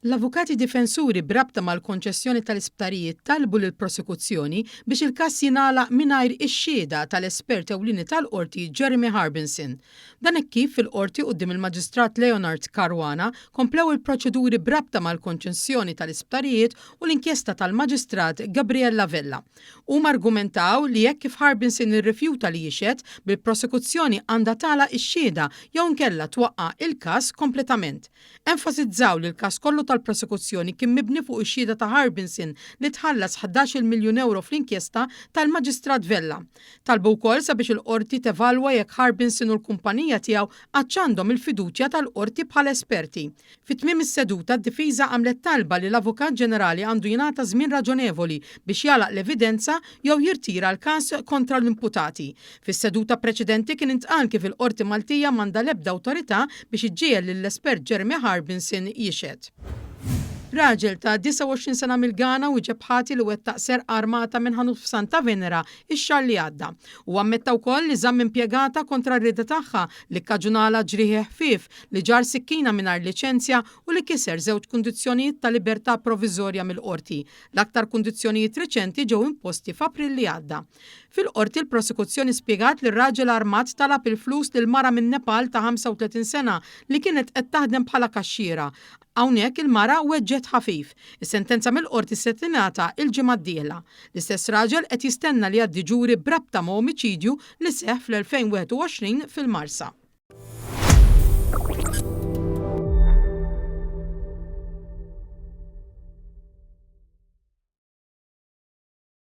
L-avukati difensuri b'rabta mal-konċessjoni tal-isptarijiet talbu lill-prosekuzzjoni biex il-każ jingħalaq mingħajr ix-xhieda tal-espert ewlieni tal-Qorti Jeremy Harbinson. Dan hekk kif fil-Qorti quddiem il-Maġistrat Leonard Caruana komplew il-proċeduri b'rabta mal-konċessjoni tal-isptarijiet u l-inkjesta tal-Maġistrat Gabriella Vella. Huma argumentaw li hekk kif Harbinson irrifjuta li jixhed, bil-prosekuzzjoni għandha tagħlaq ix-xhieda jew inkella twaqqa' il-każ kompletament. Enfasizzaw li l-każ kollu tal-prosekuzzjoni kien mibni fuq ix-xhieda ta' Harbinson li tħallas ħdax-il miljun ewro fl-inkjesta tal-Maġistrat Vella. Talbu wkoll sabiex il-Qorti tevalwa jekk Harbinson u l-kumpanija tiegħu għadx għandhom il-fiduċja tal-Qorti bħala esperti. Fi tmiem is-seduta d-difiża għamlet talba li l-Avukat Ġenerali għandu jingħata żmien raġonevoli biex jagħlaq l-evidenza jew jirtira l-każ kontra l-imputati. Fis-seduta preċedenti kien intqal kif il-Qorti Maltija m'għandha l-ebda awtorità biex iġġiegħel lill-espert Jeremy Harbinson jixhed. Raġel ta' 29 sena mill-Ghana wieġeb ħati li wettaq serqa armata minn ħanut f'Santa Venera x-xahar li għadda. Huwa ammetta wkoll li żamm impjegata kontra r-rieda tagħha, li kkaġunalha ġrieħi ħfief, li ġarr sikkina mingħajr liċenzja u li kiser żewġ kundizzjonijiet ta' libertà proviżorja mill-Qorti. L-aktar kundizzjonijiet riċenti ġew imposti f'April li għadda. Fil-Qorti l-Prosekuzzjoni spjegat li r-raġel armat talab il-flus lil mara minn Nepal ta' 35 sena li kienet qed taħdem bħala kaxxiera. Hawnhekk il-mara weġġgħet ħafif. Is-sentenza mill-Qorti se tingħata l-ġimgħa d-dieħla. L-istess raġel qed jistenna li jgħaddi ġuri b'rabta ma' omiċidju li seħħ fl-2021 fil-Marsa.